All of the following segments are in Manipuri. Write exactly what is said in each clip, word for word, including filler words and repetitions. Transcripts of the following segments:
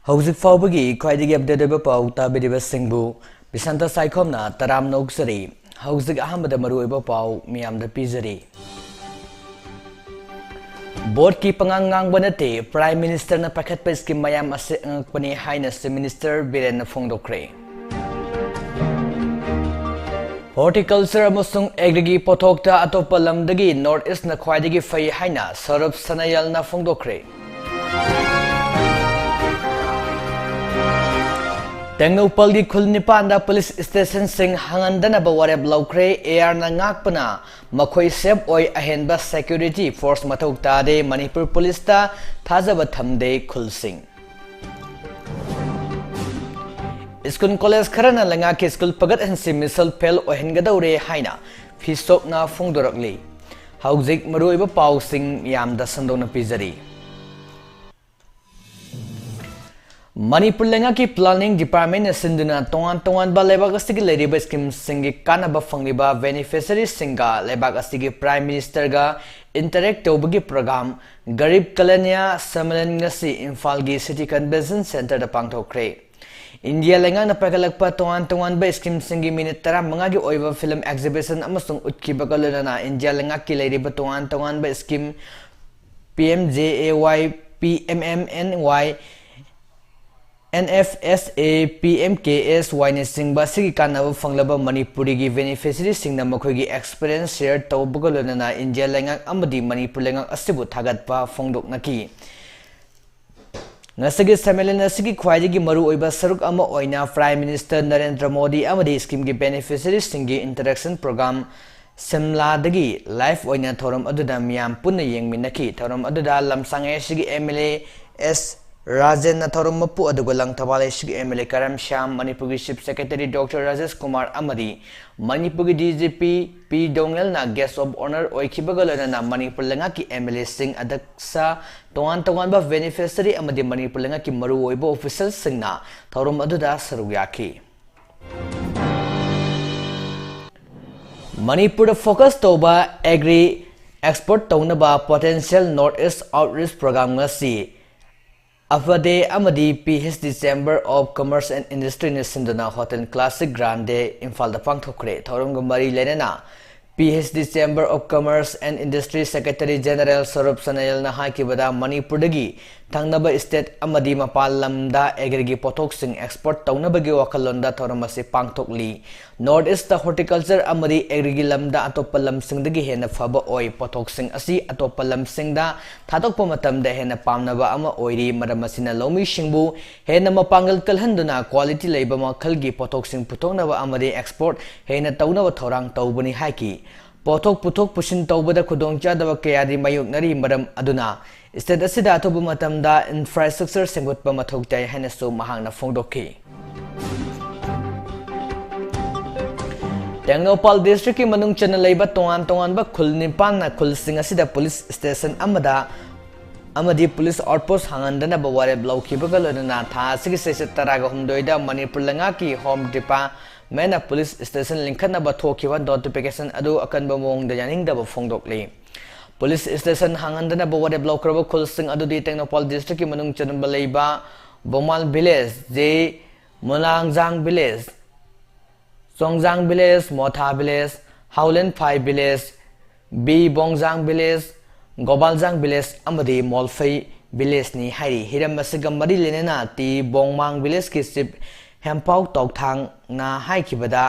ꯍꯧꯖꯤꯛ ꯐꯥꯎꯕꯒꯤ ꯈ꯭ꯋꯥꯏꯗꯒꯤ ꯑꯞꯗꯦꯠ ꯑꯣꯏꯕ ꯄꯥꯎ ꯇꯥꯕꯤꯔꯤꯕꯁꯤꯡꯕꯨ ꯕꯤꯁꯥꯟꯇ ꯁꯥꯏꯈꯣꯝꯅ ꯇꯔꯥꯝꯅ ꯑꯣꯛꯆꯔꯤ꯫ ꯍꯧꯖꯤꯛ ꯑꯍꯥꯟꯕꯗ ꯃꯔꯨꯑꯣꯏꯕ ꯄꯥꯎ ꯃꯤꯌꯥꯝꯗ ꯄꯤꯖꯔꯤ꯫ ꯚꯣꯠꯀꯤ ꯄꯉꯥꯡ ꯉꯥꯡꯕ ꯅꯠꯇꯦ, ꯄ꯭ꯔꯥꯏꯝ ꯃꯤꯅꯤꯁꯇꯔꯅ ꯄꯥꯏꯈꯠꯄ ꯁ꯭ꯀꯤꯝ ꯃꯌꯥꯝ ꯑꯁꯤ ꯑꯉꯛꯄꯅꯤ ꯍꯥꯏꯅ ꯆꯤꯐ ꯃꯤꯅꯤꯁꯇꯔ ꯕꯤꯔꯦꯟꯅ ꯐꯣꯡꯗꯣꯛꯈ꯭ꯔꯦ꯫ ꯍꯣꯔꯇꯤꯀꯜꯆꯔ ꯑꯃꯁꯨꯡ ꯑꯦꯒ꯭ꯔꯤꯒꯤ ꯄꯣꯠꯊꯣꯛꯇ ꯑꯇꯣꯞꯄ ꯂꯝꯗꯒꯤ ꯅꯣꯔꯠ ꯏꯁꯅ ꯈ꯭ꯋꯥꯏꯗꯒꯤ ꯐꯩ ꯍꯥꯏꯅ ꯁꯧꯔꯚ ꯁꯅꯥꯌꯜꯅ ꯐꯣꯡꯗꯣꯛꯈ꯭ꯔꯦ꯫ ꯇꯦꯡꯅꯧꯄꯜꯒꯤ ꯈꯨꯜ ꯅꯤꯄꯥꯟꯗ ꯄꯨꯂꯤꯁ ꯁ꯭ꯇꯦꯁꯟꯁꯤꯡ ꯍꯥꯡꯍꯟꯗꯅꯕ ꯋꯥꯔꯦꯞ ꯂꯧꯈ꯭ꯔꯦ꯫ ꯑꯦ ꯑꯥꯔꯅ ꯉꯥꯛꯄꯅ ꯃꯈꯣꯏ ꯁꯦꯐ ꯑꯣꯏ, ꯑꯍꯦꯟꯕ ꯁꯦꯀ꯭ꯌꯨꯔꯤꯇꯤ ꯐꯣꯔꯁ ꯃꯊꯧ ꯇꯥꯗꯦ, ꯃꯅꯤꯄꯨꯔ ꯄꯨꯂꯤꯁꯇ ꯊꯥꯖꯕ ꯊꯝꯗꯦ ꯈꯨꯜꯁꯤꯡ꯫ ꯁ꯭ꯀꯨꯜ ꯀꯣꯂꯦꯖ ꯈꯔꯅ ꯂꯩꯉꯥꯛꯀꯤ ꯁ꯭ꯀꯨꯜ ꯐꯒꯠꯍꯟꯁꯤ ꯃꯤꯁꯜ ꯐꯦꯜ ꯑꯣꯏꯍꯟꯒꯗꯧꯔꯦ ꯍꯥꯏꯅ ꯐꯤꯁꯣꯛꯅ ꯐꯣꯡꯗꯣꯔꯛꯂꯤ꯫ ꯍꯧꯖꯤꯛ ꯃꯔꯨꯑꯣꯏꯕ ꯄꯥꯎꯁꯤꯡ ꯌꯥꯝꯗ ꯁꯟꯗꯣꯛꯅ ꯄꯤꯖꯔꯤ꯫ ꯃꯅꯤꯄꯨꯔ ꯂꯩꯉꯥꯛꯀꯤ ꯄ꯭ꯂꯥꯅꯤꯡ ꯗꯤꯄꯥꯔꯠꯃꯦꯟꯅ ꯁꯤꯟꯗꯨꯅ ꯇꯣꯉꯥꯟ ꯇꯣꯉꯥꯟꯕ ꯂꯩꯕꯥꯛ ꯑꯁꯤꯒꯤ ꯂꯩꯔꯤꯕ ꯁ꯭ꯀꯤꯝꯁꯤꯡꯒꯤ ꯀꯥꯟꯅꯕ ꯐꯪꯂꯤꯕ ꯕꯦꯅꯤꯐꯤꯁꯔꯤꯁꯤꯡꯒ ꯂꯩꯕꯥꯛ ꯑꯁꯤꯒꯤ ꯄ꯭ꯔꯥꯏꯝ ꯃꯤꯅꯤꯁꯇꯔꯒ ꯏꯟꯇꯔꯦꯛ ꯇꯧꯕꯒꯤ ꯄ꯭ꯔꯣꯒ꯭ꯔꯥꯝ ꯒꯔꯤꯕ ꯀꯂꯌꯥꯟ ꯁꯝꯃꯦꯂꯟ ꯉꯁꯤ ꯏꯝꯐꯥꯜꯒꯤ ꯁꯤꯇꯤ ꯀꯟꯚꯦꯟꯁꯟ ꯁꯦꯟꯇꯔꯗ ꯄꯥꯡꯊꯣꯛꯈ꯭ꯔꯦ꯫ ꯏꯟꯗꯤꯌꯥ ꯂꯩꯉꯥꯛꯅ ꯄꯥꯏꯈꯠꯂꯛꯄ ꯇꯣꯉꯥꯟ ꯇꯣꯉꯥꯟꯕ ꯁ꯭ꯀꯤꯝꯁꯤꯡꯒꯤ ꯃꯤꯅꯤꯠ ꯇꯔꯥꯃꯉꯥꯒꯤ ꯑꯣꯏꯕ ꯐꯤꯂꯝ ꯑꯦꯛꯖꯤꯕꯤꯁꯟ ꯑꯃꯁꯨꯡ ꯎꯠꯈꯤꯕꯒ ꯂꯣꯏꯅꯅ ꯏꯟꯗꯤꯌꯥ ꯂꯩꯉꯥꯛꯀꯤ ꯂꯩꯔꯤꯕ ꯇꯣꯉꯥꯟ ꯇꯣꯉꯥꯟꯕ scheme, P M J A Y, P M M N Y, N F S A, P M K S ꯋꯥꯏꯅꯆꯤꯡꯕ ꯑꯁꯤꯒꯤ ꯀꯥꯟꯅꯕ ꯐꯪꯂꯕ ꯃꯅꯤꯄꯨꯔꯤꯒꯤ ꯕꯦꯅꯤꯐꯤꯁꯔꯤꯁꯤꯡꯅ ꯃꯈꯣꯏꯒꯤ ꯑꯦꯛꯁꯄꯤꯔꯤꯌꯦꯟꯁ ꯁꯤꯌꯔ ꯇꯧꯕꯒ ꯂꯣꯏꯅꯅ ꯏꯟꯗꯤꯌꯥ ꯂꯩꯉꯥꯛ ꯑꯃꯗꯤ ꯃꯅꯤꯄꯨꯔ ꯂꯩꯉꯥꯛ ꯑꯁꯤꯕꯨ ꯊꯥꯒꯠꯄ ꯐꯣꯡꯗꯣꯛꯅꯈꯤ꯫ ꯉꯁꯤꯒꯤ ꯁꯝꯃꯦꯂꯟ ꯑꯁꯤꯒꯤ ꯈ꯭ꯋꯥꯏꯗꯒꯤ ꯃꯔꯨꯑꯣꯏꯕ ꯁꯔꯨꯛ ꯑꯃ ꯑꯣꯏꯅ ꯄ꯭ꯔꯥꯏꯝ ꯃꯤꯅꯤꯁꯇꯔ ꯅꯔꯦꯟꯗ꯭ꯔ ꯃꯣꯗꯤ ꯑꯃꯗꯤ ꯁ꯭ꯀꯤꯝꯒꯤ ꯕꯦꯅꯤꯐꯤꯁꯔꯤꯁꯤꯡꯒꯤ ꯏꯟꯇꯔꯦꯛꯁꯟ ꯄ꯭ꯔꯣꯒ꯭ꯔꯥꯝ ꯁꯤꯝꯂꯥꯗꯒꯤ ꯂꯥꯏꯚ ꯑꯣꯏꯅ ꯊꯧꯔꯝ ꯑꯗꯨꯗ ꯃꯤꯌꯥꯝ ꯄꯨꯟꯅ ꯌꯦꯡꯃꯤꯟꯅꯈꯤ꯫ ꯊꯧꯔꯝ ꯑꯗꯨꯗ ꯂꯝꯁꯥꯡ ꯑꯦ ꯁꯤꯒꯤ ꯑꯦꯝ ꯑꯦꯜ ꯑꯦ ꯑꯦꯁ ꯔꯥꯖꯦꯟꯅ ꯊꯧꯔꯝ ꯃꯄꯨ ꯑꯗꯨꯒ ꯂꯪꯊꯕꯥꯜ ꯑꯦ ꯁꯤꯒꯤ M L A Karam Shyam, ꯃꯅꯤꯄꯨꯔꯒꯤ chief secretary doctor Rajesh Kumar ꯑꯃꯗꯤ ꯃꯅꯤꯄꯨꯔꯒꯤ ꯗꯤ ꯖꯤ ꯄꯤ ꯄꯤ ꯗꯣꯡꯉꯦꯜꯅ ꯒꯦꯁ ꯑꯣꯐ ꯑꯣꯅꯔ ꯑꯣꯏꯈꯤꯕꯒ ꯂꯣꯏꯅꯅ ꯃꯅꯤꯄꯨꯔ ꯂꯩꯉꯥꯛꯀꯤ ꯑꯦꯝ ꯑꯦꯜ ꯑꯦꯁꯤꯡ, ꯑꯗꯛꯁ, ꯇꯣꯉꯥꯟ ꯇꯣꯉꯥꯟꯕ ꯕꯦꯅꯤꯐꯤꯁꯔꯤ ꯑꯃꯗꯤ ꯃꯅꯤꯄꯨꯔ ꯂꯩꯉꯥꯛꯀꯤ ꯃꯔꯨꯑꯣꯏꯕ ꯑꯣꯐꯤꯁꯔꯁꯤꯡꯅ ꯊꯧꯔꯝ ꯑꯗꯨꯗ ꯁꯔꯨꯛ ꯌꯥꯈꯤ꯫ ꯃꯅꯤꯄꯨꯔꯗ ꯐꯣꯀꯁ ꯇꯧꯕ ꯑꯦꯒ꯭ꯔꯤ ꯑꯦꯛꯁꯄꯣꯔꯠ ꯇꯧꯅꯕ potential north east outreach programme ꯉꯁꯤ ꯑꯐꯗꯦ ꯑꯃꯗꯤ P H D Chamber of Commerce and Industryꯅ ꯁꯤꯟꯗꯨꯅ Hotel Classic Grande ꯏꯝꯐꯥꯜꯗ ꯄꯥꯡꯊꯣꯛꯈ꯭ꯔꯦ꯫ ꯊꯧꯔꯝꯒ ꯃꯔꯤ ꯂꯩꯅꯅ P H D Chamber of Commerce and Industry Secretary General Saurav ꯁꯅꯌꯜꯅ ꯍꯥꯏꯈꯤꯕꯗ, ꯃꯅꯤꯄꯨꯔꯗꯒꯤ ꯊꯪꯅꯕ state ꯑꯃꯗꯤ ꯃꯄꯥꯟ ꯂꯝꯗ agriꯒꯤ ꯄꯣꯠꯊꯣꯛꯁꯤꯡ export ꯇꯧꯅꯕꯒꯤ ꯋꯥꯈꯜꯂꯣꯟꯗ ꯊꯧꯔꯝ ꯑꯁꯤ ꯄꯥꯡꯊꯣꯛꯂꯤ꯫ North Eastꯇ horticulture ꯑꯃꯗꯤ agriꯒꯤ ꯂꯝꯗ ꯑꯇꯣꯞꯄ ꯂꯝꯁꯤꯡꯗꯒꯤ ꯍꯦꯟꯅ ꯐꯕ ꯑꯣꯏ꯫ ꯄꯣꯠꯊꯣꯛꯁꯤꯡ ꯑꯁꯤ ꯑꯇꯣꯞꯄ ꯂꯝꯁꯤꯡꯗ ꯊꯥꯗꯣꯛꯄ ꯃꯇꯝꯗ ꯍꯦꯟꯅ ꯄꯥꯝꯅꯕ ꯑꯃ ꯑꯣꯏꯔꯤ꯫ ꯃꯔꯝ ꯑꯁꯤꯅ ꯂꯧꯃꯤꯁꯤꯡꯕꯨ ꯍꯦꯟꯅ ꯃꯄꯥꯡꯒꯜ ꯀꯜꯍꯟꯗꯨꯅ quality ꯂꯩꯕ ꯃꯈꯜꯒꯤ ꯄꯣꯠꯊꯣꯛꯁꯤꯡ ꯄꯨꯊꯣꯛꯅꯕ ꯑꯃꯗꯤ export ꯍꯦꯟꯅ ꯇꯧꯅꯕ ꯊꯧꯔꯥꯡ ꯇꯧꯕꯅꯤ ꯍꯥꯏꯈꯤ꯫ ꯄꯣꯠꯊꯣꯛ ꯄꯨꯊꯣꯛ ꯄꯨꯁꯤꯟ ꯇꯧꯕꯗ ꯈꯨꯗꯣꯡꯆꯥꯗꯕ ꯀꯌꯥꯗꯤ ꯃꯥꯌꯣꯛꯅꯔꯤ꯫ ꯃꯔꯝ ꯑꯗꯨꯅ state ꯑꯁꯤꯗ ꯑꯊꯨꯕ ꯃꯇꯝꯗ infrastructure ꯁꯦꯝꯒꯠꯄ ꯃꯊꯧ ꯇꯥꯏ ꯍꯥꯏꯅꯁꯨ ꯃꯍꯥꯛꯅ ꯐꯣꯡꯗꯣꯛꯈꯤ꯫ ꯇꯦꯡꯅꯧꯄꯥꯜ districtꯀꯤ ꯃꯅꯨꯡ ꯆꯟꯅ ꯂꯩꯕ ꯇꯣꯉꯥꯟ ꯇꯣꯉꯥꯟꯕ ꯈꯨꯜ ꯅꯤꯄꯥꯟꯅ ꯈꯨꯜꯁꯤꯡ ꯑꯁꯤꯗ police station ꯑꯃꯗ ꯑꯃꯗꯤ police outpost ꯍꯥꯡꯍꯟꯗꯅꯕ ꯋꯥꯔꯦꯞ ꯂꯧꯈꯤꯕꯒ ꯂꯣꯏꯅꯅ ꯊꯥ ꯑꯁꯤꯒꯤ ꯆꯩꯆꯠ ꯇꯔꯥꯒ ꯍꯨꯝꯗꯣꯏꯗ ꯃꯅꯤꯄꯨꯔ ꯂꯩꯉꯥꯛꯀꯤ Home Departmentꯅ police station ꯂꯤꯡꯈꯠꯅꯕ ꯊꯣꯛꯈꯤꯕ notification ꯑꯗꯨ ꯑꯀꯟꯕ ꯃꯑꯣꯡꯗ ꯌꯥꯅꯤꯡꯗꯕ ꯐꯣꯡꯗꯣꯛꯂꯤ꯫ Police station ꯍꯥꯡꯍꯟꯗꯅꯕ ꯋꯥꯔꯦꯞ ꯂꯧꯈ꯭ꯔꯕ ꯈꯨꯜꯁꯤꯡ ꯑꯗꯨꯗꯤ ꯇꯦꯡꯅꯧꯄꯥꯜ districtꯀꯤ ꯃꯅꯨꯡ ꯆꯟꯕ ꯂꯩꯕ Bomal village, J Molangjang village, Chongjang village, Motha village, Haolenphai village, B Bongjang village, Gobaljang village ꯑꯃꯗꯤ ꯃꯣꯜꯐꯩ villageꯅꯤ ꯍꯥꯏꯔꯤ꯫ ꯍꯤꯔꯝ ꯑꯁꯤꯒ ꯃꯔꯤ ꯂꯩꯅꯅ ꯇꯤ ꯕꯣꯡꯃꯥꯡ villageꯀꯤ chief ꯍꯦꯝꯄꯥꯎ ꯇꯧꯊꯥꯡꯅ ꯍꯥꯏꯈꯤꯕꯗ,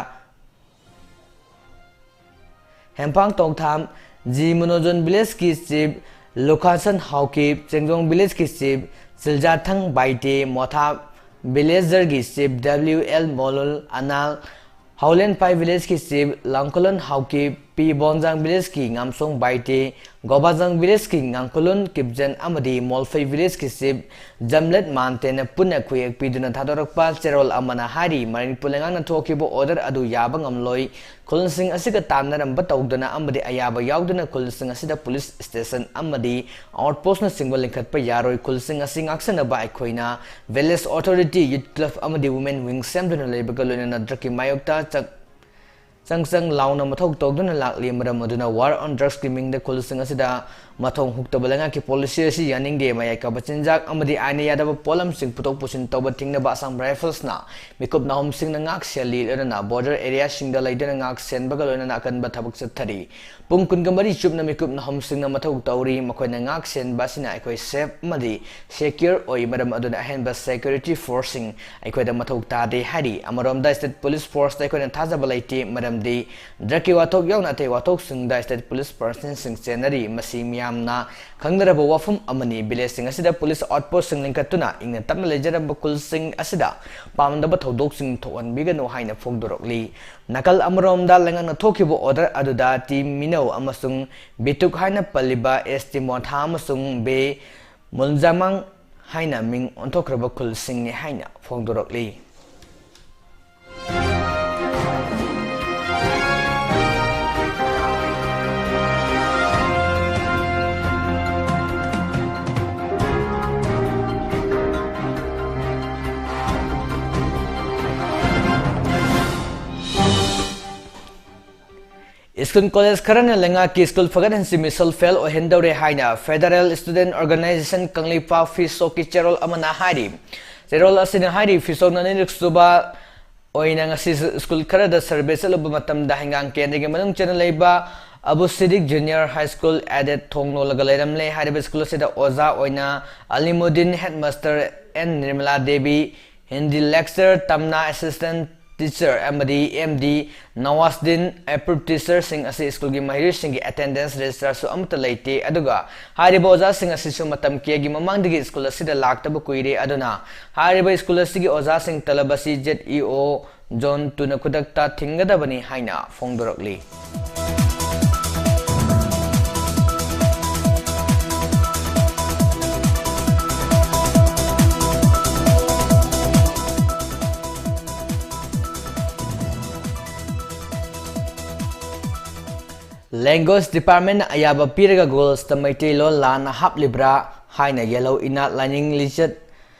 ꯍꯦꯝꯄꯥꯡ ꯇꯣꯡꯊꯥꯝ, ꯖꯤ ꯃꯅꯣꯖꯣꯟ villageꯀꯤ chief ꯂꯨꯈꯥꯁꯟ ꯍꯥꯎꯀꯤꯞ, ꯆꯦꯡꯖꯣꯡ villageꯀꯤ chief ꯁꯤꯜꯖꯥꯊꯪ ꯕꯥꯏꯇꯦ, ꯃꯣꯊꯥ villageꯀꯤ chief W L Molul Anal, Haolenpai villageꯀꯤ chief ꯂꯥꯡꯀꯣꯂꯣꯟ ꯍꯥꯎꯀꯤꯞ, ꯄꯤ ꯕꯣꯟꯖꯥꯡ villageꯀꯤ ꯉꯥꯝꯁꯣꯡ ꯕꯥꯏꯇꯦ, ꯒꯣꯕꯥꯖꯥꯡ villageꯀꯤ ꯉꯥꯡꯀꯣꯂꯣꯟ ꯀꯤꯞꯖꯟ ꯑꯃꯗꯤ ꯃꯣꯜꯐꯩ villageꯀꯤ chief ꯖꯝꯂꯦꯠ ꯃꯥꯟꯇꯦꯅ ꯄꯨꯟꯅ ꯈꯨꯌꯦꯛ ꯄꯤꯗꯨꯅ ꯊꯥꯗꯣꯔꯛꯄ ꯆꯦꯔꯣꯜ ꯑꯃꯅ ꯍꯥꯏꯔꯤ, ꯃꯅꯤꯄꯨꯔ ꯂꯩꯉꯥꯛꯅ ꯊꯣꯛꯈꯤꯕ order ꯑꯗꯨ ꯌꯥꯕ ꯉꯝꯂꯣꯏ꯫ ꯈꯨꯜꯁꯤꯡ ꯑꯁꯤꯒ ꯇꯥꯟꯅꯔꯝꯕ ꯇꯧꯗꯅ ꯑꯃꯗꯤ ꯑꯌꯥꯕ ꯌꯥꯎꯗꯅ ꯈꯨꯜꯁꯤꯡ ꯑꯁꯤꯗ police station ꯑꯃꯗꯤ outpostꯅꯆꯤꯡꯕ ꯂꯤꯡꯈꯠꯄ ꯌꯥꯔꯣꯏ꯫ ꯈꯨꯜꯁꯤꯡ ꯑꯁꯤ ꯉꯥꯛꯁꯦꯟꯅꯕ ꯑꯩꯈꯣꯏꯅ village authority, youth club ꯑꯃꯗꯤ women wing ꯁꯦꯝꯗꯨꯅ ꯂꯩꯕꯒ ꯂꯣꯏꯅꯅ drugꯀꯤ ꯃꯥꯌꯣꯛꯇ ꯆꯛ-, ꯆꯪ ꯆꯪ ꯂꯥꯎꯅ ꯃꯊꯧ ꯇꯧꯗꯨꯅ ꯂꯥꯛꯂꯤ꯫ ꯃꯔꯝ ꯑꯗꯨꯅ War on Drugsꯀꯤ ꯃꯤꯡꯗ ꯈꯨꯜꯁꯤꯡ ꯑꯁꯤꯗ ꯃꯊꯣꯡ ꯍꯨꯛꯇꯕ ꯂꯩꯉꯥꯛꯀꯤ policy ꯑꯁꯤ ꯌꯥꯅꯤꯡꯗꯦ꯫ ꯃꯌꯥꯏ ꯀꯥꯕ ꯆꯤꯟꯖꯥꯛ ꯑꯃꯗꯤ ꯑꯥꯏꯟꯅ ꯌꯥꯗꯕ ꯄꯣꯠꯂꯝꯁꯤꯡ ꯄꯨꯊꯣꯛ ꯄꯨꯁꯤꯟ ꯇꯧꯕ ꯊꯤꯡꯅꯕ Assam Riflesꯅ ꯃꯤꯀꯨꯞ ꯅꯥꯍꯨꯝꯁꯤꯡꯅ ꯉꯥꯛ ꯁꯦꯜꯂꯤ꯫ ꯂꯣꯏꯅꯅ border areaꯁꯤꯡꯗ ꯂꯩꯗꯨꯅ ꯉꯥꯛ ꯁꯦꯟꯕꯒ ꯂꯣꯏꯅꯅ ꯑꯀꯟꯕ ꯊꯕꯛ ꯆꯠꯊꯔꯤ꯫ ꯄꯨꯡ ꯀꯨꯟꯒ ꯃꯔꯤ ꯆꯨꯞꯅ ꯃꯤꯀꯨꯞ ꯅꯥꯍꯨꯝꯁꯤꯡꯅ ꯃꯊꯧ ꯇꯧꯔꯤ꯫ ꯃꯈꯣꯏꯅ ꯉꯥꯛ ꯁꯦꯟꯕ ꯑꯁꯤꯅ ꯑꯩꯈꯣꯏ safe ꯑꯃꯗꯤ secure ꯑꯣꯏ꯫ ꯃꯔꯝ ꯑꯗꯨꯅ ꯑꯍꯦꯟꯕ security forceꯁꯤꯡ ꯑꯩꯈꯣꯏꯗ ꯃꯊꯧ ꯇꯥꯗꯦ ꯍꯥꯏꯔꯤ꯫ ꯑꯃꯔꯣꯝꯗ state police forceꯇ ꯑꯩꯈꯣꯏꯅ ꯊꯥꯖꯕ ꯂꯩꯇꯦ꯫ ꯃꯔꯝꯗꯤ drugꯀꯤ ꯋꯥꯊꯣꯛ ꯌꯥꯎꯅ ꯑꯇꯩ ꯋꯥꯊꯣꯛꯁꯤꯡꯗ state police personꯁꯤꯡ ꯆꯦꯟꯅꯔꯤ꯫ ꯃꯁꯤ ꯃꯤꯌꯥꯝꯅ ꯈꯪꯅꯔꯕ ꯋꯥꯐꯝ ꯑꯃꯅꯤ꯫ Villageꯁꯤꯡ ꯑꯁꯤꯗ police outpostꯁꯤꯡ ꯂꯤꯡꯈꯠꯇꯨꯅ ꯏꯪꯅ ꯇꯞꯅ ꯂꯩꯖꯔꯝꯕ ꯈꯨꯜꯁꯤꯡ ꯑꯁꯤꯗ ꯄꯥꯝꯗꯕ ꯊꯧꯗꯣꯛꯁꯤꯡ ꯊꯣꯛꯍꯟꯕꯤꯒꯅꯨ ꯍꯥꯏꯅ ꯐꯣꯡꯗꯣꯔꯛꯂꯤ꯫ ꯅꯥꯀꯜ ꯑꯃꯔꯣꯝꯗ ꯂꯩꯉꯥꯛꯅ ꯊꯣꯛꯈꯤꯕ order ꯑꯗꯨꯗ ꯇꯤ ꯃꯤꯅꯧ ꯑꯃꯁꯨꯡ ꯕꯤꯇꯨꯛ ꯍꯥꯏꯅ ꯄꯜꯂꯤꯕ ꯑꯦꯁ ꯇꯤ ꯃꯣꯊꯥ ꯑꯃꯁꯨꯡ ꯕꯦ ꯃꯨꯜꯖꯥꯃꯥꯡ ꯍꯥꯏꯅ ꯃꯤꯡ ꯑꯣꯟꯊꯣꯛꯈ꯭ꯔꯕ ꯈꯨꯜꯁꯤꯡꯅꯤ ꯍꯥꯏꯅ ꯐꯣꯡꯗꯣꯔꯛꯂꯤ꯫ School college ꯈꯔꯅ ꯂꯩꯉꯥꯛꯀꯤ school ꯐꯒꯠꯍꯟꯁꯤ mission fail ꯑꯣꯏꯍꯟꯗꯧꯔꯦ ꯍꯥꯏꯅ Federal Student Organisation ꯀꯪꯂꯩꯄꯥꯛ ꯐꯤꯁꯣꯛꯀꯤ ꯆꯦꯔꯣꯜ ꯑꯃꯅ ꯍꯥꯏꯔꯤ꯫ ꯆꯦꯔꯣꯜ ꯑꯁꯤꯅ ꯍꯥꯏꯔꯤ, ꯐꯤꯁꯣꯛꯅ ꯑꯅꯤꯔꯛ ꯁꯨꯕ ꯑꯣꯏꯅ ꯉꯁꯤ school ꯈꯔꯗ survey ꯆꯠꯂꯨꯕ ꯃꯇꯝꯗ ꯍꯩꯉꯥꯡ ꯀꯦꯟꯗ꯭ꯔꯒꯤ ꯃꯅꯨꯡ ꯆꯟꯅ ꯂꯩꯕ Abu Siddique Junior High School aided ꯊꯣꯡ ꯂꯣꯜꯂꯒ ꯂꯩꯔꯝꯂꯦ꯫ ꯍꯥꯏꯔꯤꯕ school ꯑꯁꯤꯗ ꯑꯣꯖꯥ ꯑꯣꯏꯅ Alimuddin, headmaster N Nirmala Devi, Hindi lecturer ꯇꯝꯅꯥ, assistant teacher ꯑꯃꯗꯤ ꯑꯦꯝ ꯗꯤ ꯅꯋꯥꯖꯗꯤꯟ, approved teacherꯁꯤꯡ ꯑꯁꯤ schoolꯒꯤ ꯃꯍꯩꯔꯣꯏꯁꯤꯡꯒꯤ attendance registerꯁꯨ ꯑꯃꯠꯇ ꯂꯩꯇꯦ꯫ ꯑꯗꯨꯒ ꯍꯥꯏꯔꯤꯕ ꯑꯣꯖꯥꯁꯤꯡ ꯑꯁꯤꯁꯨ ꯃꯇꯝ ꯀꯌꯥꯒꯤ ꯃꯃꯥꯡꯗꯒꯤ school ꯑꯁꯤꯗ ꯂꯥꯛꯇꯕ ꯀꯨꯏꯔꯦ꯫ ꯑꯗꯨꯅ ꯍꯥꯏꯔꯤꯕ school ꯑꯁꯤꯒꯤ ꯑꯣꯖꯥꯁꯤꯡ ꯇꯂꯕ ꯑꯁꯤ Z E O Zone two ꯅ ꯈꯨꯗꯛꯇ ꯊꯤꯡꯒꯗꯕꯅꯤ ꯍꯥꯏꯅ ꯐꯣꯡꯗꯣꯔꯛꯂꯤ꯫ Language Departmentꯅ ꯑꯌꯥꯕ ꯄꯤꯔꯒ Googlesꯇ ꯃꯩꯇꯩꯂꯣꯟ ꯂꯥꯟꯅ ꯍꯥꯞꯂꯤꯕ꯭ꯔꯥ ꯍꯥꯏꯅ ꯌꯦꯜꯍꯧ ꯏꯅꯥꯠ ꯂꯥꯏꯅꯤꯡ ꯂꯤꯆꯠ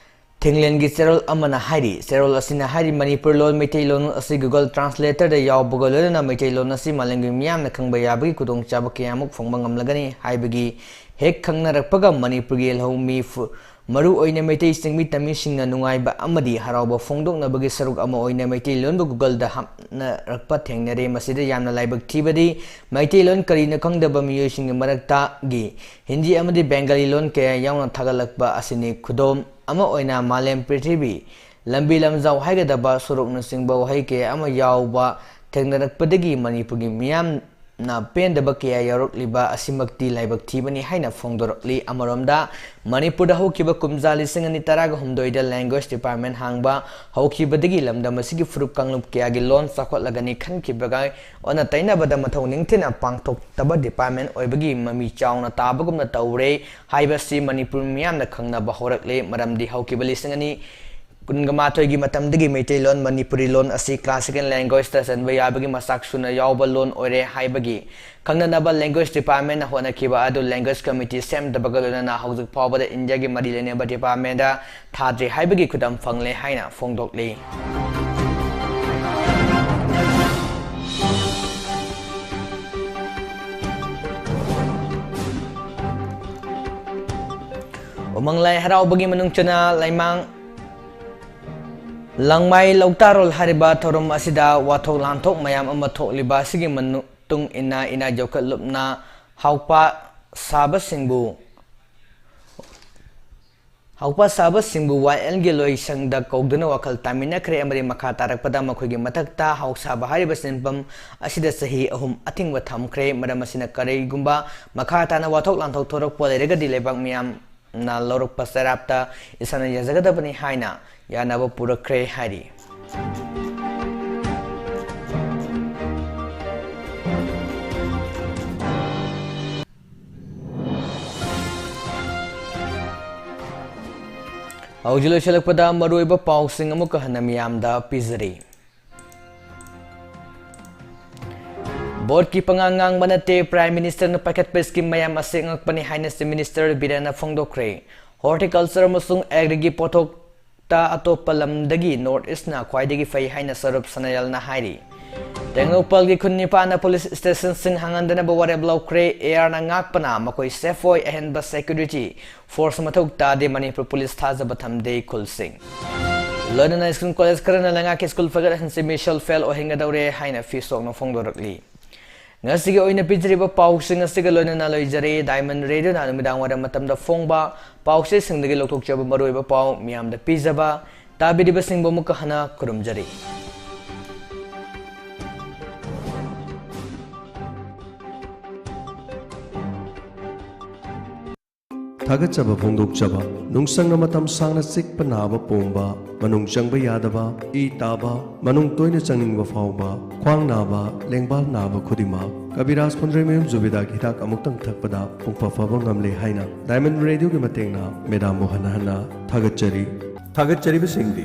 ꯊꯤꯡꯂꯦꯟꯒꯤ ꯆꯦꯔꯣꯜ ꯑꯃꯅ ꯍꯥꯏꯔꯤ, ꯆꯦꯔꯣꯜ ꯑꯁꯤꯅ ꯍꯥꯏꯔꯤ, ꯃꯅꯤꯄꯨꯔ ꯂꯣꯟ, ꯃꯩꯇꯩꯂꯣꯟ ꯑꯁꯤ Google Translator-ꯗ ꯌꯥꯎꯕꯒ ꯂꯣꯏꯅꯅ ꯃꯩꯇꯩꯂꯣꯟ ꯑꯁꯤ ꯃꯥꯂꯦꯝꯒꯤ ꯃꯤꯌꯥꯝꯅ ꯈꯪꯕ ꯌꯥꯕꯒꯤ ꯈꯨꯗꯣꯡꯆꯥꯕ ꯀꯌꯥꯃꯨꯛ ꯐꯪꯕ ꯉꯝꯂꯒꯅꯤ ꯍꯥꯏꯕꯒꯤ ꯍꯦꯛ ꯈꯪꯅꯔꯛꯄꯒ ꯃꯅꯤꯄꯨꯔꯒꯤ ꯂꯧꯃꯤ ꯐꯨ-, ꯃꯔꯨ ꯑꯣꯏꯅ ꯃꯩꯇꯩ ꯆꯤꯡꯃꯤ ꯇꯝꯃꯤꯁꯤꯡꯅ ꯅꯨꯡꯉꯥꯏꯕ ꯑꯃꯗꯤ ꯍꯔꯥꯎꯕ ꯐꯣꯡꯗꯣꯛꯅꯕꯒꯤ ꯁꯔꯨꯛ ꯑꯃ ꯑꯣꯏꯅ ꯃꯩꯇꯩꯂꯣꯟꯕꯨ Google-ꯗ ꯍꯥꯞꯅꯔꯛꯄ ꯊꯦꯡꯅꯔꯦ꯫ ꯃꯁꯤꯗ ꯌꯥꯝꯅ ꯂꯥꯏꯕꯛ ꯊꯤꯕꯗꯤ ꯃꯩꯇꯩꯂꯣꯟ ꯀꯔꯤꯅꯣ ꯈꯪꯗꯕ ꯃꯤꯑꯣꯏꯁꯤꯡꯒꯤ ꯃꯔꯛꯇꯒꯤ ꯍꯤꯟꯗꯤ ꯑꯃꯗꯤ ꯕꯦꯡꯒꯥꯂꯤ ꯂꯣꯟ ꯀꯌꯥ ꯌꯥꯎꯅ ꯊꯥꯒꯠꯂꯛꯄ ꯑꯁꯤꯅꯤ꯫ ꯈꯨꯗꯣꯝ ꯑꯃ ꯑꯣꯏꯅ ꯃꯥꯂꯦꯝ ꯄ꯭ꯔꯤꯊꯤꯕꯤ, ꯂꯝꯕꯤ ꯂꯝꯖꯥꯎ ꯍꯥꯏꯒꯗꯕ ꯁꯣꯔꯣꯛꯅꯆꯤꯡꯕ ꯋꯥꯍꯩ ꯀꯌꯥ ꯑꯃ ꯌꯥꯎꯕ ꯊꯦꯡꯅꯔꯛꯄꯗꯒꯤ ꯃꯅꯤꯄꯨꯔꯒꯤ ꯃꯤꯌꯥꯝꯅ ꯄꯦꯟꯗꯕ ꯀꯌꯥ ꯌꯥꯎꯔꯛꯂꯤꯕ ꯑꯁꯤꯃꯛꯇꯤ ꯂꯥꯏꯕꯛ ꯊꯤꯕꯅꯤ ꯍꯥꯏꯅ ꯐꯣꯡꯗꯣꯔꯛꯂꯤ꯫ ꯑꯃꯔꯣꯝꯗ, ꯃꯅꯤꯄꯨꯔꯗ ꯍꯧꯈꯤꯕ ꯀꯨꯝꯖꯥ ꯂꯤꯁꯤꯡ ꯑꯅꯤ ꯇꯔꯥꯒ ꯍꯨꯝꯗꯣꯏꯗ language department ꯍꯥꯡꯕ ꯍꯧꯈꯤꯕꯗꯒꯤ ꯂꯝꯗꯝ ꯑꯁꯤꯒꯤ ꯐꯨꯔꯨꯞ ꯀꯥꯡꯂꯨꯞ ꯀꯌꯥꯒꯤ ꯂꯣꯟ ꯆꯥꯎꯈꯠꯂꯒꯅꯤ ꯈꯟꯈꯤꯕꯒ ꯑꯣꯟꯅ ꯇꯩꯅꯕꯗ ꯃꯊꯧ ꯅꯤꯡꯊꯤꯅ ꯄꯥꯡꯊꯣꯛꯇꯕ department ꯑꯣꯏꯕꯒꯤ ꯃꯃꯤ ꯆꯥꯎꯅ ꯇꯥꯕꯒꯨꯝꯅ ꯇꯧꯔꯦ ꯍꯥꯏꯕꯁꯤ ꯃꯅꯤꯄꯨꯔ ꯃꯤꯌꯥꯝꯅ ꯈꯪꯅꯕ ꯍꯧꯔꯛꯂꯦ꯫ ꯃꯔꯝꯗꯤ ꯍꯧꯈꯤꯕ ꯂꯤꯁꯤꯡ ꯑꯅꯤ ꯀꯨꯟꯒ ꯃꯥꯊꯣꯏꯒꯤ ꯃꯇꯝꯗꯒꯤ ꯃꯩꯇꯩꯂꯣꯟ, ꯃꯅꯤꯄꯨꯔꯤ ꯂꯣꯟ ꯑꯁꯤ classical language-ꯇ ꯆꯟꯕ ꯌꯥꯕꯒꯤ ꯃꯆꯥꯛ ꯁꯨꯅ ꯌꯥꯎꯕ ꯂꯣꯟ ꯑꯣꯏꯔꯦ ꯍꯥꯏꯕꯒꯤ ꯈꯪꯅꯅꯕ language department-ꯅ ꯍꯣꯠꯅꯈꯤꯕ ꯑꯗꯨ language committee ꯁꯦꯝꯗꯕꯒ ꯂꯣꯏꯅꯅ ꯍꯧꯖꯤꯛ ꯐꯥꯎꯕꯗ ꯏꯟꯗꯤꯌꯥꯒꯤ ꯃꯔꯤ ꯂꯩꯅꯕ department-ꯗ ꯊꯥꯗ꯭ꯔꯤ ꯍꯥꯏꯕꯒꯤ ꯈꯨꯗꯝ ꯐꯪꯂꯦ ꯍꯥꯏꯅ ꯐꯣꯡꯗꯣꯛꯂꯤ꯫ ꯎꯃꯪ ꯂꯥꯏ ꯍꯔꯥꯎꯕꯒꯤ ꯃꯅꯨꯡ ꯆꯟꯅ ꯂꯩꯃꯥꯡ ꯂꯪꯃꯥꯏ ꯂꯧꯇꯥꯔꯣꯜ ꯍꯥꯏꯔꯤꯕ ꯊꯧꯔꯝ ꯑꯁꯤꯗ ꯋꯥꯊꯣꯛ ꯂꯥꯟꯊꯣꯛ ꯃꯌꯥꯝ ꯑꯃ ꯊꯣꯛꯂꯤꯕ ꯑꯁꯤꯒꯤ ꯃꯇꯨꯡ ꯏꯟꯅ ꯏꯅꯥ ꯌꯣꯛꯈꯠꯂꯨꯞꯅ ꯍꯥꯎꯄꯥ ꯁꯥꯕꯁꯤꯡꯕꯨ, ꯍꯥꯎꯄꯥ ꯁꯥꯕꯁꯤꯡꯕꯨ ꯋꯥꯌꯦꯜꯒꯤ ꯂꯣꯏꯁꯪꯗ ꯀꯧꯗꯨꯅ ꯋꯥꯈꯜ ꯇꯥꯃꯤꯟꯅꯈ꯭ꯔꯦ ꯑꯃꯗꯤ ꯃꯈꯥ ꯇꯥꯔꯛꯄꯗ ꯃꯈꯣꯏꯒꯤ ꯃꯊꯛꯇ ꯍꯥꯎ ꯁꯥꯕ ꯍꯥꯏꯔꯤꯕ ꯁꯤꯟꯐꯝ ꯑꯁꯤꯗ ꯆꯍꯤ ꯑꯍꯨꯝ ꯑꯊꯤꯡꯕ ꯊꯝꯈ꯭ꯔꯦ꯫ ꯃꯔꯝ ꯑꯁꯤꯅ ꯀꯔꯤꯒꯨꯝꯕ ꯃꯈꯥ ꯇꯥꯅ ꯋꯥꯊꯣꯛ ꯂꯥꯟꯊꯣꯛ ꯊꯣꯔꯛꯄ ꯂꯩꯔꯒꯗꯤ ꯂꯩꯕꯥꯛ ꯃꯤꯌꯥꯝ ꯅ ꯂꯧꯔꯛꯄ ꯆꯩꯔꯥꯛꯇ ꯏꯁꯥꯅ ꯌꯥꯖꯒꯗꯕꯅꯤ ꯍꯥꯏꯅ ꯌꯥꯅꯕ ꯄꯨꯔꯛꯈ꯭ꯔꯦ ꯍꯥꯏꯔꯤ꯫ ꯍꯧꯖꯤꯛ ꯂꯣꯏꯁꯤꯜꯂꯛꯄꯗ ꯃꯔꯨꯑꯣꯏꯕ ꯄꯥꯎꯁꯤꯡ ꯑꯃꯨꯛꯀ ꯍꯟꯅ ꯃꯤꯌꯥꯝꯗ ꯄꯤꯖꯔꯤ꯫ ꯚꯣꯠꯀꯤ ꯄꯉꯥꯡ ꯉꯥꯡꯕ ꯅꯠꯇꯦ, Prime Minister-ꯅ ꯄꯥꯏꯈꯠꯄ scheme ꯃꯌꯥꯝ ꯑꯁꯤ ꯑꯉꯛꯄꯅꯤ ꯍꯥꯏꯅ Chief Minister ꯕꯤꯔꯦꯟꯅ ꯐꯣꯡꯗꯣꯛꯈ꯭ꯔꯦ꯫ Horticulture ꯑꯃꯁꯨꯡ agri-ꯒꯤ ꯄꯣꯠꯊꯣꯛ ꯇ ꯑꯇꯣꯞꯄ ꯂꯝꯗꯒꯤ North Eastꯅ ꯈ꯭ꯋꯥꯏꯗꯒꯤ ꯐꯩ ꯍꯥꯏꯅ ꯁꯔꯨꯞ ꯁꯅꯥꯌꯜꯅ ꯍꯥꯏꯔꯤ꯫ ꯇꯦꯡꯅꯧꯄꯜꯒꯤ ꯈꯨꯟ ꯅꯤꯄꯥꯟꯅ ꯄꯨꯂꯤꯁ ꯁ꯭ꯇꯦꯁꯟꯁꯤꯡ ꯍꯥꯡꯍꯟꯗꯅꯕ ꯋꯥꯔꯦꯞ ꯂꯧꯈ꯭ꯔꯦ꯫ ARꯅ ꯉꯥꯛꯄꯅ ꯃꯈꯣꯏ ꯁꯦꯐ ꯑꯣꯏ, ꯑꯍꯦꯟꯕ ꯁꯦꯀ꯭ꯌꯨꯔꯤꯇꯤ ꯐꯣꯔꯁ ꯃꯊꯧ ꯇꯥꯗꯦ, ꯃꯅꯤꯄꯨꯔ ꯄꯨꯂꯤꯁ ꯊꯥꯖꯕ ꯊꯝꯗꯦ ꯈꯨꯜꯁꯤꯡ꯫ ꯂꯣꯏꯅꯅ ꯁ꯭ꯀꯨꯜ ꯀꯣꯂꯦꯖ ꯈꯔꯅ ꯂꯩꯉꯥꯛꯀꯤ ꯁ꯭ꯀꯨꯜ ꯐꯒꯠꯍꯟꯁꯤ, ꯃꯤꯁꯦꯜ ꯐꯦꯜ ꯑꯣꯏꯍꯟꯒꯗꯧꯔꯦ ꯍꯥꯏꯅ ꯐꯤꯁꯣꯛꯅ ꯐꯣꯡꯗꯣꯔꯛꯂꯤ꯫ ꯉꯁꯤꯒꯤ ꯑꯣꯏꯅ ꯄꯤꯖꯔꯤꯕ ꯄꯥꯎꯁꯤꯡ ꯑꯁꯤꯒ ꯂꯣꯏꯅꯅ ꯂꯣꯏꯖꯔꯦ꯫ ꯗꯥꯏꯃꯟ ꯔꯦꯗꯤꯑꯣꯅ ꯅꯨꯃꯤꯗꯥꯡ ꯋꯥꯏꯔꯝ ꯃꯇꯝꯗ ꯐꯣꯡꯕ ꯄꯥꯎꯆꯦꯁꯤꯡꯗꯒꯤ ꯂꯧꯊꯣꯛꯆꯕ ꯃꯔꯨꯑꯣꯏꯕ ꯄꯥꯎ ꯃꯤꯌꯥꯝꯗ ꯄꯤꯖꯕ ꯇꯥꯕꯤꯔꯤꯕꯁꯤꯡꯕꯨ ꯑꯃꯨꯛꯀ ꯍꯟꯅ ꯈꯨꯔꯨꯝꯖꯔꯤ꯫ ꯊꯥꯒꯠꯆꯕ ꯐꯣꯡꯗꯣꯛꯆꯕ꯫ ꯅꯨꯡꯁꯪꯅ ꯃꯇꯝ ꯁꯥꯡꯅ ꯆꯤꯛꯄ ꯅꯥꯕ ꯄꯣꯝꯕ, ꯃꯅꯨꯡ ꯆꯪꯕ ꯌꯥꯗꯕ, ꯏ ꯇꯥꯕ, ꯃꯅꯨꯡ ꯇꯣꯏꯅ ꯆꯪꯅꯤꯡꯕ ꯐꯥꯎꯕ, ꯈ꯭ꯋꯥꯡ ꯅꯥꯕ, ꯂꯦꯡꯕꯥꯜ ꯅꯥꯕ ꯈꯨꯗꯤꯡꯃꯛ ꯀꯕꯤꯔꯥꯖ ꯐꯨꯟꯗ꯭ꯔꯩꯃꯌꯨꯝ ꯖꯨꯕꯦꯗꯥꯒꯤ ꯍꯤꯗꯥꯛ ꯑꯃꯨꯛꯇꯪ ꯊꯛꯄꯗ ꯄꯨꯡꯐ ꯐꯕ ꯉꯝꯂꯦ ꯍꯥꯏꯅ ꯗꯥꯏꯃꯟ ꯔꯦꯗꯤꯑꯣꯒꯤ ꯃꯇꯦꯡꯅ ꯃꯦꯗꯥꯝꯕꯨ ꯍꯟꯅ ꯍꯟꯅ ꯊꯥꯒꯠꯆꯔꯤ꯫ ꯊꯥꯒꯠꯆꯔꯤꯕꯁꯤꯡꯗꯤ